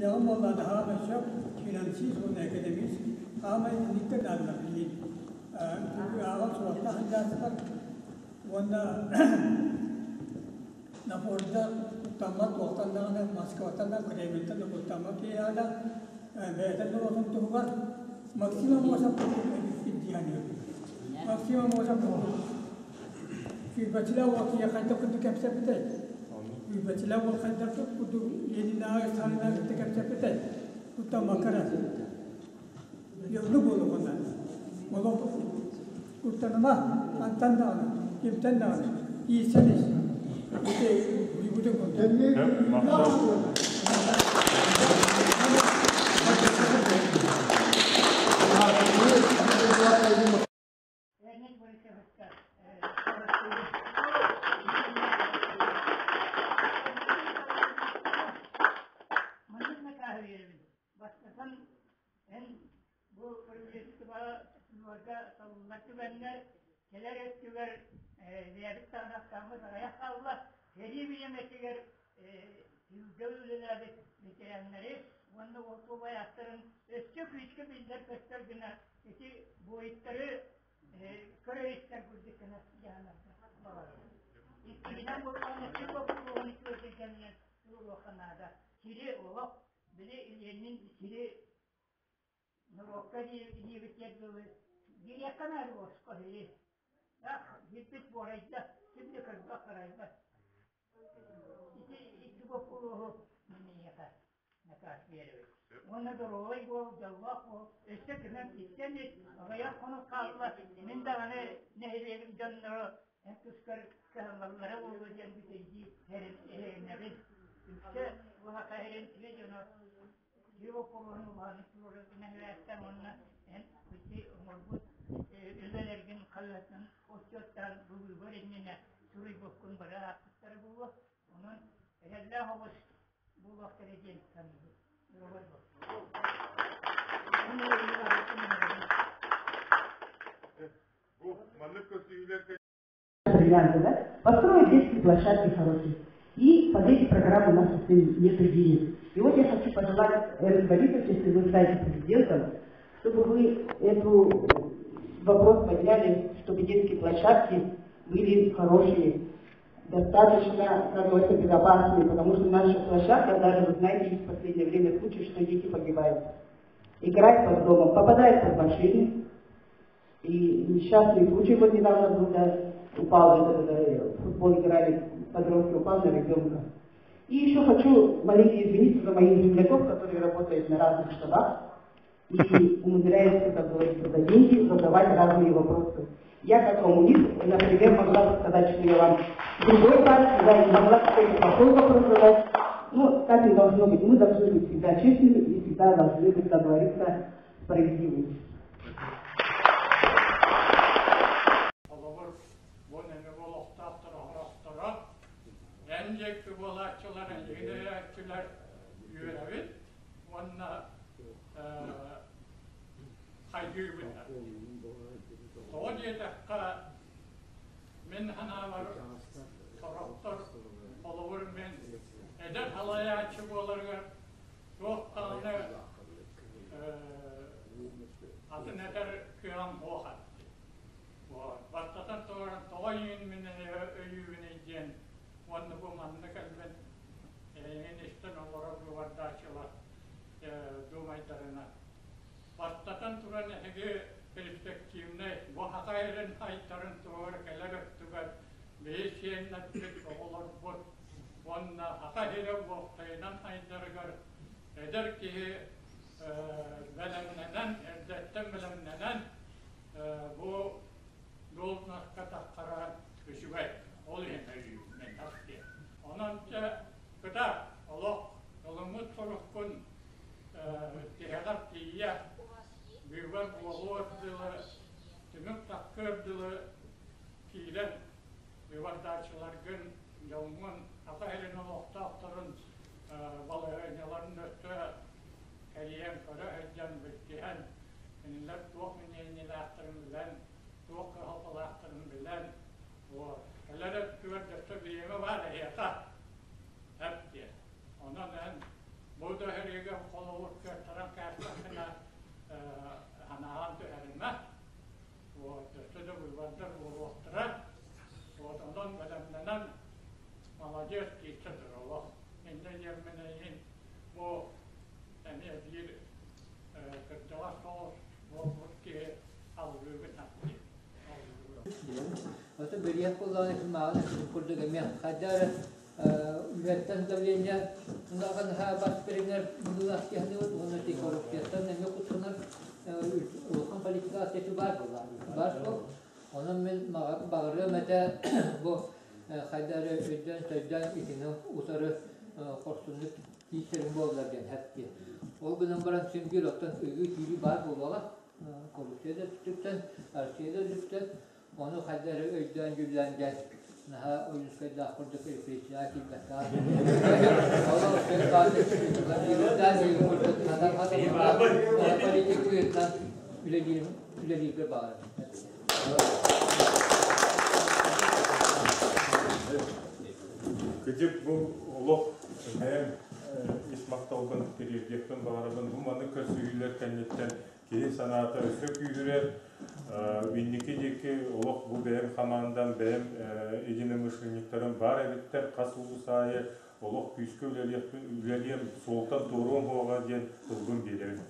Билэҕин буоллаҕына хаамай сөп, финансист уонна экономист хаамай инниттэн наадалар билигин ааҕан суоттаах сылдьааччылар уонна Напорда куттаммат туохтан даҕаны Москваттан да Кремльтэн да куттаммат киһи аата бэйэтин норуотун туһугар Максим Аммосов курдук эбиппит дии саныыбын. Максим Аммосов курдук сүүрбэччилээх уол киһи хайдах курдук кэпсэппитэй? Сүүрбэччилээх уол хайдах курдук Ленинааҕы Сталинааҕы кытта кэпсэппитэй? Куттаммакка эрэ. Оннук буолуоҕун наада. Олох куттаныма, хантан даҕаны, кимтэн даҕаны иирсэн ис. Ити уйгутун курдук. Леонид Борисовичка Маннык накааһы биэрэбин. Бастатан эн бу правительствоҕа нуорга талыллар түгэннэр кэлэр өттүгэр бэйэбит таһынахтааммыт аҕыйах хаалла. Сэрии бириэмэтигэр тыылга үлэлээбит ветераннары уонна уолтубай ааттарын өссө күүскэ биллэр-көстөр гына ити буойуттары көрө-истэр курдук гына дьаһанарга баҕарабын. Иккиһинэн буоллаҕына сир боппуруоһун үчүгэй кэминэн туруоруохха наада. Сири олох били Ленин сири норуокка диэбит дылы биэриэххэ наада босхо сири. Ах, бүппүт буорайда, ким да көрбөх харайбат. Ити икки боппуруоһу мин эйиэхэ накаас биэрэбин. Уонна доруобай буол, дьоллоох буол, өссө кимэн киттэн ис, аҕыйах хонук хаалла, мин даҕаны нэһилиэгим дьонноро эн тускар кыһаллаллара буолуо диэн бүтэйдии эрэнэбин. Үксэ улаха эрэнтигэ дьоно дьиэ боппуруоһун улаханнык туруораргын эһэрээттэн уонна эн ити оҥорбут үлэлэргин хаһыатын отчуоттаан бу быыбар иннинэ суруйбуккун бары аахпыттара буолуо. Онон эрэллээх оҕус буолуохтара диэн саныыбын. Доруобай буол. Бу маннык көрсүһүүлэргэ бриллианты, да? Построить детские площадки хорошие. И под эти программы у нас нет денег. И вот я хочу пожелать Эрнесту Борисовичу, если вы станете президентом, чтобы вы эту вопрос подняли, чтобы детские площадки были хорошие, достаточно, как говорится, безопасные, потому что наша площадка, даже, вы знаете, есть в последнее время случаи, что дети погибают. Играют под домом, попадают под машины, и несчастный случай вот недавно был, да, упал, этот, в футбол играли, подростки, упал на ребенка. И еще хочу маленько извиниться за моих земляков, которые работают на разных штабах и умудряются, как говорится, за деньги задавать разные вопросы. Я как коммунист, например, могла бы сказать, что я вам другой партии, да, и могла какой-то плохой вопрос задать. Но так не должно быть. Мы должны быть всегда честными и всегда должны быть, как говорится, справедливыми. Холобур, бу нөҥүө олохтоохтор оһорохторо, эн диэки буолааччылар, эйигин өйөөччүлэр үөрэбит уонна хайгыыбыт. Тоҕо диэтэххэ, мин санаабар, сорохтор, холобур, мин эдэр салайааччы буоларыгар туох даҕаны атын этэр кыаҕым суох Бастатан туран тоҕо иҥин мин өйүүбүнүй диэн уонна бу манна кэлбит эйигин истэн олорор быыбардааччылар дуумайдарына бастатан туран эһиги перспективнэй бу саха сирин айтарын туһугар кэлэр өттүгэр биһи сиэннэрбит оҕолорбут уонна саха сирэ уопсайынан айдарыгар эдэр киһи бэлэмнэнэн эрдэттэн бэлэмнэнэн бу должноска таххара үчүгэй ол иһин өйүүбүн диэн онон дьэ кытаат олох ылыммыт соруккун тиһэҕэр тиийэ быыбар буолуор дылы түмүк таххыар дылы киирэн быыбардааччыларгын дьоҥҥун Саха сирин олохтоохторун балаһыанньаларын өттө кэрийэн көрө сылдьан билсиһэн кинилэр туох мнениелээхтэрин билэн, туох кыһалҕалаахтарын билэн, вот, кэлэр өттүгэр дөссө бириэмэ баар эһиэхэ эп диэн. Онон эн бу да сэриигэ Оттон бэлэмнэнэн маладьыас киирсэ турар. Инньэ диэммин эйигин бу эмиэ биир кырдьаҕас соҕус буолбут киһи алгыыбын аттыы. Ото бөрүйэк буоллаҕына кумааҕын курдук эмиэ хайда эрэ үлэттэн давление улахан бас бэринэр быһыылаах киһи уонна ти коррупцияттан эмиэ куттанар улахан политика аттеты баар буолла. Баар суох. Онон мин баҕарыам этэ бу хайда эрэ өйдөөн-төйдөөн итини утары хорсуннук киирсэрин буоллар диэн хэппи. Ол гынан баран син биир оттон ыгыы-түүрүү баар буолуоҕа. Коррупция да өттүттэн, Россия да өттүттэн ону хайда эрэ өйдөөн-дьүллээн дьэ наһаа Ойуунскайдаах курдук репрессияҕа киирбэккэ политик быһыытынан үлэлииргэ баҕарабын. Кыдьык бу олох бэйэм ис махталбын тириэрдиэхпин баҕарабын. Бу маннык көрсүһүүлэр кэнниттэн киһи санаата өссө күүһүрэр. Инники диэки олох бу бэйэм хамаандам, бэйэм единомышленниктарым баар эбиттэр. Хас улуус аайы олох күүскэ үлэлиэхпин, үлэлиэм, суолтан туоруом суоҕа диэн тылбын биэрэбин.